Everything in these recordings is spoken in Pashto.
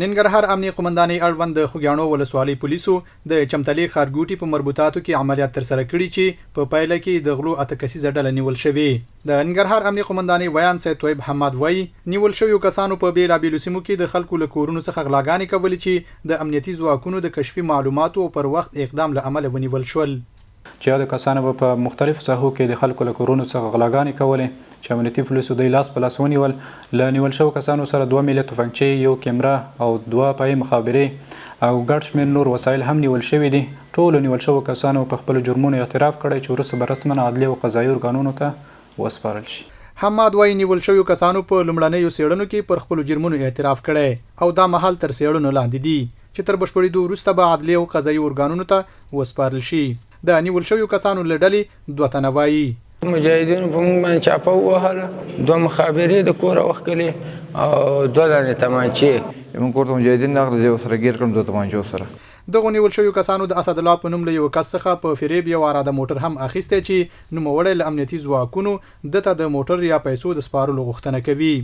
ننګرهار امنیې قومندانۍ اړوند د خوږیاڼو ولسوالۍ پولیسو د چمتلې ښارګوټي په مربوطاتو کې عملیات ترسره کړي چې په پایله کې د غلو اته کسیزه ډله نیول شوې. د ننګرهار امنیې قومندانۍ ویاند سید طیب حماد وايي، نیول شویو کسانو په بېلابېلو سیمو کې د خلکو له کورونو څخه غلاګانې کولې چې د امنیتي ځواکونو د کشفي معلوماتو او پر وخت اقدام له امله ونیول شول. چې یادو کسانو به په مختلفو ساحو کې د خلکو له کورونو څخه غلاګانې کولې چې امنیتي پولیسو دوی لاس په لاس ونیول. له نیول شوو کسانو سره دوه میله تفنګچې، یو کیمره او دوه پایې مخابرې او ګڼ شمېر نور وسایل هم نیول شوي دي. ټولو نیول شوو کسانو په خپلو جرمونو اعتراف کړی چې وروسته به رسماً عدلي او قضايي ارګانونو ته وسپارل شي. حماد وايي، نیول شویو کسانو په لومړنیو څېړنو کې پر خپلو جرمونو اعتراف کړی او دا مهال تر څېړنو لاندې دي چې تر بشپړېدو وروسته به عدلي او قضايي ارګانونو ته وسپارل شي. د نیول شویو کسانو له ډلې دوه تنه وايي. مجاهدینو په موږ باندې چاپه ووهله، دوه مخابرې د کوره وښکلې او دوه دانې تمانچې. زموږ کور ته مجاهدین راغلل، زه یې ورسره ګیر کړم دوه تمانچو سره. دغو نیول شویو کسانو د اسدالله په نوم له یوه کس څخه په فریب یو عراده موټر هم اخیستی چې نوموړی له امنیتي ځواکونو ده ته د موټر یا پیسو د سپارلو غوښتنه کوي.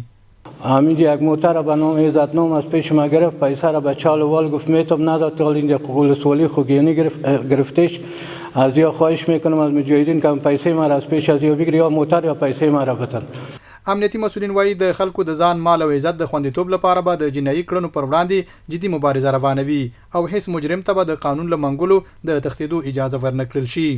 همینجا یک موتر به نام عزت نام از پیش ما گرفت، پیسه را به چال و وال گفت میتم نداد، تا اینجا ولسوالی خوگیانی گرفتش. از یا خواهش میکنم از مجاهدین که پیسې ما را از پیش از یا بگیری یا موتر یا پیسې ما را بتن. امنیتي مسؤلین وايي، د خلکو د ځان، مال او عزت د خوندیتوب لپاره به د جنايي کړنو پر وړاندې جدي مبارزه روانه وي او هېڅ مجرم ته به د قانون له منګولو د تښتېدو اجازه ورنه کړل شي.